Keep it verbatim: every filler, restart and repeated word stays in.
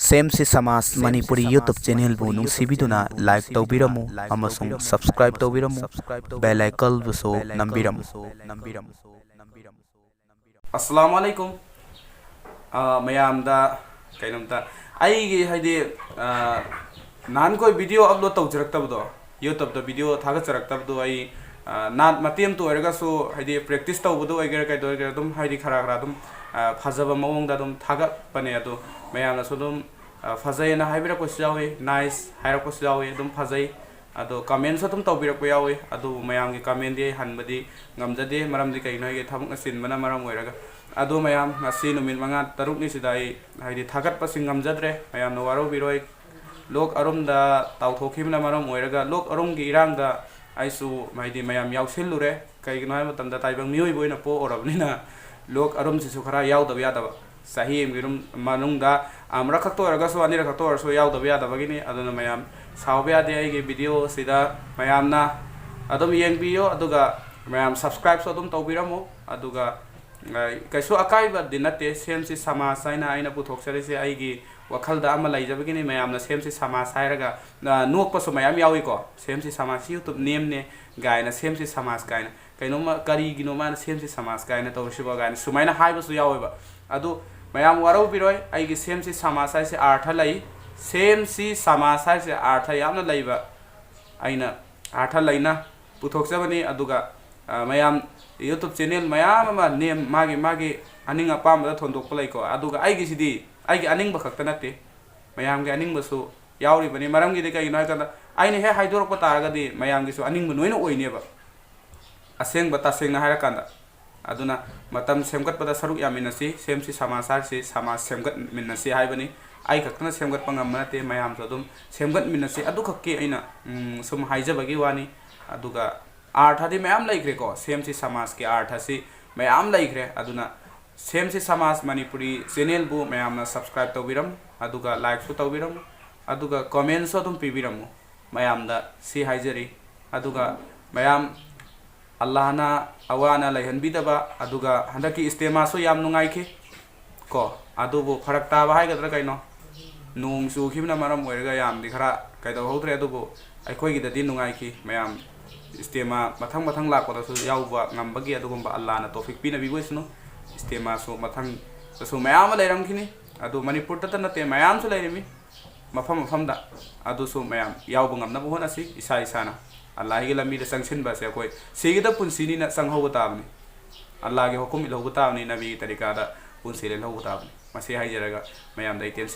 ꯁꯦꯝꯁꯤ ꯁꯃꯥꯖ Manipuri YouTube channelꯕꯨ ꯅꯨꯡꯁꯤꯕꯤꯗꯨꯅ like ꯇꯧꯕꯤꯔꯝꯃꯨ ꯑꯃꯁꯨꯡ subscribe ꯇꯧꯕꯤꯔꯝꯃꯨ, bell iconꯕꯨꯁꯨ ꯅꯝꯕꯤꯔꯝꯃꯨ꯫ ꯑꯁꯂꯥꯃꯨ ꯑꯂꯩꯀꯨꯝ꯫ ꯑ, ꯃꯌꯥꯝꯗ ꯀꯩꯅꯣꯝꯇ, ꯑꯩꯒꯤ ꯍꯥꯏꯗꯤ, ꯑ, ꯅꯍꯥꯟꯈꯣꯏ video upload ꯇꯧꯖꯔꯛꯇꯕꯗꯣ, YouTubeꯇ video ꯊꯥꯒꯠꯆꯔꯛꯇꯕꯗꯣ, ꯑꯩ, ꯑ, ꯅꯥꯠ ꯃꯇꯦꯛ ꯑꯃꯇ ꯑꯣꯏꯔꯒꯁꯨ, ꯍꯥꯏꯗꯤ practice ꯇꯧꯕꯗ ꯑꯣꯏꯒꯦꯔꯥ ꯀꯩꯗ ꯑꯣꯏꯒꯦꯔꯥ, ꯑꯗꯨꯝ ꯍꯥꯏꯗꯤ ꯈꯔ ꯈꯔ ꯑꯗꯨꯝ, ꯑ, ꯐꯖꯕ ꯃꯑꯣꯡꯗ ꯑꯗꯨꯝ ꯊꯥꯒꯠꯄꯅꯦ꯫ ꯑꯗꯣ ꯃꯌꯥꯝꯅꯁꯨ ꯑꯗꯨꯝ, ꯑ, ꯐꯖꯩꯅ ꯍꯥꯏꯕꯤꯔꯛꯄꯁꯨ ꯌꯥꯎꯏ, nice ꯍꯥꯏꯔꯛꯄꯁꯨ ꯌꯥꯎꯏ, ꯑꯗꯨꯝ ꯐꯖꯩ꯫ ꯑꯗꯣ commentꯁꯨ ꯑꯗꯨꯝ ꯇꯧꯕꯤꯔꯛꯄ ꯌꯥꯎꯏ꯫ ꯑꯗꯨꯕꯨ ꯃꯌꯥꯝꯒꯤ commentꯗꯤ ꯑꯩ ꯍꯟꯕꯗꯤ ꯉꯝꯖꯗꯦ, ꯃꯔꯝꯗꯤ ꯀꯩꯒꯤꯅꯣ ꯍꯥꯏꯒꯦ, ꯊꯕꯛꯅ ꯆꯤꯟꯕꯅ ꯃꯔꯝ ꯑꯣꯏꯔꯒ꯫ ꯑꯗꯣ ꯃꯌꯥꯝ, ꯉꯁꯤ ꯅꯨꯃꯤꯠ ꯃꯉꯥ ꯇꯔꯨꯛꯅꯤꯁꯤꯗ ꯑꯩ ꯍꯥꯏꯗꯤ ꯊꯥꯒꯠꯄꯁꯤ ꯉꯝꯖꯗ꯭ꯔꯦ, ꯃꯌꯥꯝꯅ ꯋꯥꯔꯧꯕꯤꯔꯣꯏ꯫ ꯂꯣꯛ ꯑꯔꯨꯝꯗ ꯇꯥꯎꯊꯣꯛꯈꯤꯕꯅ ꯃꯔꯝ ꯑꯣꯏꯔꯒ, ꯂꯣꯛ ꯑꯔꯨꯝꯒꯤ ꯏꯔꯥꯡꯗ ꯑꯩꯁꯨ ꯍꯥꯏꯗꯤ ꯃꯌꯥꯝ ꯌꯥꯎꯁꯤꯜꯂꯨꯔꯦ꯫ ꯀꯩꯒꯤꯅꯣ ꯍꯥꯏꯕ ꯃꯇꯝꯗ, ꯇꯥꯏꯕꯪ ꯃꯤꯑꯣꯏꯕ ꯑꯣꯏꯅ ꯄꯣꯛꯎꯔꯕꯅꯤꯅ ꯂꯣꯛ ꯑꯔꯨꯝꯁꯤꯁꯨ ꯈꯔ ꯌꯥꯎꯗꯕ ꯌꯥꯗꯕ꯫ ꯆꯍꯤ ꯑꯃꯒꯤ ꯔꯨꯝ-, ꯃꯅꯨꯡꯗ ꯑꯃꯨꯔꯛ ꯈꯛꯇ ꯑꯣꯏꯔꯒꯁꯨ, ꯑꯅꯤꯔꯛ ꯈꯛꯇ ꯑꯣꯏꯔꯁꯨ ꯌꯥꯎꯗꯕ ꯌꯥꯗꯕꯒꯤꯅꯤ꯫ ꯑꯗꯨꯅ ꯃꯌꯥꯝ ꯁꯥꯎꯕ ꯌꯥꯗꯦ꯫ ꯑꯩꯒꯤ videoꯁꯤꯗ ꯃꯌꯥꯝꯅ ꯑꯗꯨꯝ ꯌꯦꯡꯕꯤꯌꯨ, ꯑꯗꯨꯒ ꯃꯌꯥꯝ subscribeꯁꯨ ꯑꯗꯨꯝ ꯇꯧꯕꯤꯔꯝꯃꯨ꯫ ꯑꯗꯨꯒ, ꯑ, ꯀꯩꯁꯨ ꯑꯀꯥꯏꯕꯗꯤ ꯅꯠꯇꯦ, ꯁꯦꯝꯁꯤ ꯁꯃꯥꯖ ꯍꯥꯏꯅ ꯑꯩꯅ ꯄꯨꯊꯣꯛꯆꯔꯤꯁꯦ꯫ ꯑꯩꯒꯤ ꯋꯥꯈꯜꯗ ꯑꯃ ꯂꯩꯖꯕꯒꯤꯅꯤ꯫ ꯃꯌꯥꯝꯅ ꯁꯦꯝꯁꯤ ꯁꯃꯥꯖ ꯍꯥꯏꯔꯒ, ꯑ, ꯅꯣꯛꯄꯁꯨ ꯃꯌꯥꯝ ꯌꯥꯎꯏꯀꯣ꯫ ꯁꯦꯝꯁꯤ ꯁꯃꯥꯖ, YouTube nameꯅꯦ ꯀꯥꯏꯅ, ꯁꯦꯝꯁꯤ ꯁꯃꯥꯖ ꯀꯥꯏꯅ꯫ ꯀꯩꯅꯣꯝꯃ, "ꯀꯔꯤꯒꯤꯅꯣ ꯃꯥꯅ ꯁꯦꯝꯁꯤ ꯁꯃꯥꯖ ꯀꯥꯏꯅ ꯇꯧꯔꯤꯁꯤꯕꯣ?" ꯀꯥꯏꯅ ꯁꯨꯃꯥꯏꯅ ꯍꯥꯏꯕꯁꯨ ꯌꯥꯎꯋꯦꯕ꯫ ꯑꯗꯨ ꯃꯌꯥꯝ ꯋꯥꯔꯧꯕꯤꯔꯣꯏ, ꯑꯩꯒꯤ ꯁꯦꯝꯁꯤ ꯁꯃꯥꯖ ꯍꯥꯏꯁꯦ ꯑꯥꯔꯊ ꯂꯩ꯫ ꯁꯦꯝꯁꯤ ꯁꯃꯥꯖ ꯍꯥꯏꯁꯦ ꯑꯥꯔꯊ ꯌꯥꯝꯅ ꯂꯩꯕ, ꯑꯩꯅ ꯑꯥꯔꯊ ꯂꯩꯅ ꯄꯨꯊꯣꯛꯆꯕꯅꯤ꯫ ꯑꯗꯨꯒ, ꯑ, ꯃꯌꯥꯝ YouTube channel ꯃꯌꯥꯝ ꯑꯃ name ꯃꯥꯒꯤ ꯃꯥꯒꯤ ꯑꯅꯤꯡ ꯑꯄꯥꯝꯕꯗ ꯊꯣꯟꯗꯣꯛꯄ ꯂꯩꯀꯣ꯫ ꯑꯗꯨꯒ ꯑꯩꯒꯤꯁꯤꯗꯤ ꯑꯩꯒꯤ ꯑꯅꯤꯡꯕ ꯈꯛꯇ ꯅꯠꯇꯦ, ꯃꯌꯥꯝꯒꯤ ꯑꯅꯤꯡꯕꯁꯨ ꯌꯥꯎꯔꯤꯕꯅꯤ꯫ ꯃꯔꯝꯒꯤꯗꯤ ꯀꯩꯒꯤꯅꯣ ꯍꯥꯏ ꯀꯥꯟꯗ, ꯑꯩꯅ ꯍꯦꯛ ꯍꯥꯏꯗꯣꯔꯛꯄ ꯇꯥꯔꯒꯗꯤ ꯃꯌꯥꯝꯒꯤꯁꯨ ꯑꯅꯤꯡꯕ ꯂꯣꯏꯅ ꯑꯣꯏꯅꯦꯕ, ꯑꯁꯦꯡꯕ ꯇꯁꯦꯡꯅ ꯍꯥꯏꯔꯀꯥꯟꯗ꯫ ꯑꯗꯨꯅ ꯃꯇꯝ ꯁꯦꯝꯒꯠꯄꯗ ꯁꯔꯨꯛ ꯌꯥꯃꯤꯟꯅꯁꯤ꯫ ꯁꯦꯝꯁꯤ ꯁꯃꯥꯖ ꯍꯥꯏꯔꯤꯁꯤ, ꯁꯃꯥꯖ ꯁꯦꯝꯒꯠꯃꯤꯟꯅꯁꯤ ꯍꯥꯏꯕꯅꯤ꯫ ꯑꯩ ꯈꯛꯇꯅ ꯁꯦꯝꯒꯠꯄ ꯉꯝꯕ ꯅꯠꯇꯦ, ꯃꯌꯥꯝꯁꯨ ꯑꯗꯨꯝ ꯁꯦꯝꯒꯠꯃꯤꯟꯅꯁꯤ꯫ ꯑꯗꯨꯈꯛꯀꯤ ꯑꯩꯅ, ꯎꯝ, ꯁꯨꯝ ꯍꯥꯏꯖꯕꯒꯤ ꯋꯥꯅꯤ꯫ ꯑꯗꯨꯒ ꯑꯥꯔꯊꯗꯤ ꯃꯌꯥꯝ ꯂꯩꯈ꯭ꯔꯦꯀꯣ, ꯁꯦꯝꯁꯤ ꯁꯃꯥꯖꯀꯤ ꯑꯥꯔꯊꯁꯤ ꯃꯌꯥꯝ ꯂꯩꯈ꯭ꯔꯦ꯫ ꯑꯗꯨꯅ ꯁꯦꯝꯁꯤ ꯁꯃꯥꯖ ꯃꯅꯤꯄꯨꯔꯤ channelꯕꯨ ꯃꯌꯥꯝꯅ subscribe ꯇꯧꯕꯤꯔꯝꯃꯨ, ꯑꯗꯨꯒ likeꯁꯨ ꯇꯧꯕꯤꯔꯝꯃꯨ, ꯑꯗꯨꯒ commentꯁꯨ ꯑꯗꯨꯝ ꯄꯤꯕꯤꯔꯝꯃꯨ꯫ ꯃꯌꯥꯝꯗ ꯁꯤ ꯍꯥꯏꯖꯔꯤ꯫ ꯑꯗꯨꯒ ꯃꯌꯥꯝ, ꯑꯜꯂꯥꯍꯅ ꯑꯋꯥ ꯑꯅꯥ ꯂꯩꯍꯟꯕꯤꯗꯕ, ꯑꯗꯨꯒ ꯍꯟꯗꯛꯀꯤ ꯏꯁꯇꯦꯃꯥꯁꯨ ꯌꯥꯝ ꯅꯨꯡꯉꯥꯏꯈꯤ ꯀꯣ꯫ ꯑꯗꯨꯕꯨ ꯐꯔꯛ ꯇꯥꯕ ꯍꯥꯏꯒꯗ꯭ꯔꯥ ꯀꯩꯅꯣ, ꯅꯣꯡ ꯆꯨꯈꯤꯕꯅ ꯃꯔꯝ ꯑꯣꯏꯔꯒ ꯌꯥꯝꯗꯤ ꯈꯔ ꯀꯩꯗꯧꯍꯧꯗ꯭ꯔꯦ, ꯑꯗꯨꯕꯨ ꯑꯩꯈꯣꯏꯒꯤꯗꯗꯤ ꯅꯨꯡꯉꯥꯏꯈꯤ꯫ ꯃꯌꯥꯝ ꯏꯁꯇꯦꯃꯥ ꯃꯊꯪ ꯃꯊꯪ ꯂꯥꯛꯄꯗꯁꯨ ꯌꯥꯎꯕ ꯉꯝꯕꯒꯤ ꯑꯗꯨꯒꯨꯝꯕ ꯑꯜꯂꯥꯅ ꯇꯣꯐꯤꯛ ꯄꯤꯅꯕꯤꯕ ꯑꯣꯏꯁꯅꯨ꯫ ꯏꯁꯇꯦꯃꯥꯁꯨ ꯃꯊꯪꯗꯁꯨ ꯃꯌꯥꯝ ꯑꯃ ꯂꯩꯔꯝꯈꯤꯅꯤ꯫ ꯑꯗꯨ ꯃꯅꯤꯄꯨꯔꯗꯇ ꯅꯠꯇꯦ, ꯃꯌꯥꯝꯁꯨ ꯂꯩꯔꯝꯃꯤ ꯃꯐꯝ ꯃꯐꯝꯗ꯫ ꯑꯗꯨꯁꯨ ꯃꯌꯥꯝ ꯌꯥꯎꯕ ꯉꯝꯅꯕ ꯍꯣꯠꯅꯁꯤ꯫ ꯏꯁꯥ ꯏꯁꯥꯅ ꯑꯜꯂꯥꯍꯤꯒꯤ ꯂꯝꯕꯤꯗ ꯆꯪꯁꯤꯟꯕ ꯑꯁꯦ ꯑꯩꯈꯣꯏ ꯁꯤꯒꯗ ꯄꯨꯟꯁꯤꯅꯤꯅ ꯆꯪꯍꯧꯕ ꯇꯥꯕꯅꯤ꯫ ꯑꯜꯂꯥꯍꯒꯤ ꯍꯨꯀꯨꯝ ꯏꯜꯍꯧꯕ ꯇꯥꯕꯅꯤ, ꯅꯕꯤꯒꯤ ꯇꯔꯤꯀꯥꯗ ꯄꯨꯟꯁꯤ ꯂꯦꯜꯍꯧꯕ ꯇꯥꯕꯅꯤ꯫ ꯃꯁꯤ ꯍꯥꯏꯖꯔꯒ ꯃꯌꯥꯝꯗ ꯑꯩ ꯇꯦꯟꯁꯤꯟ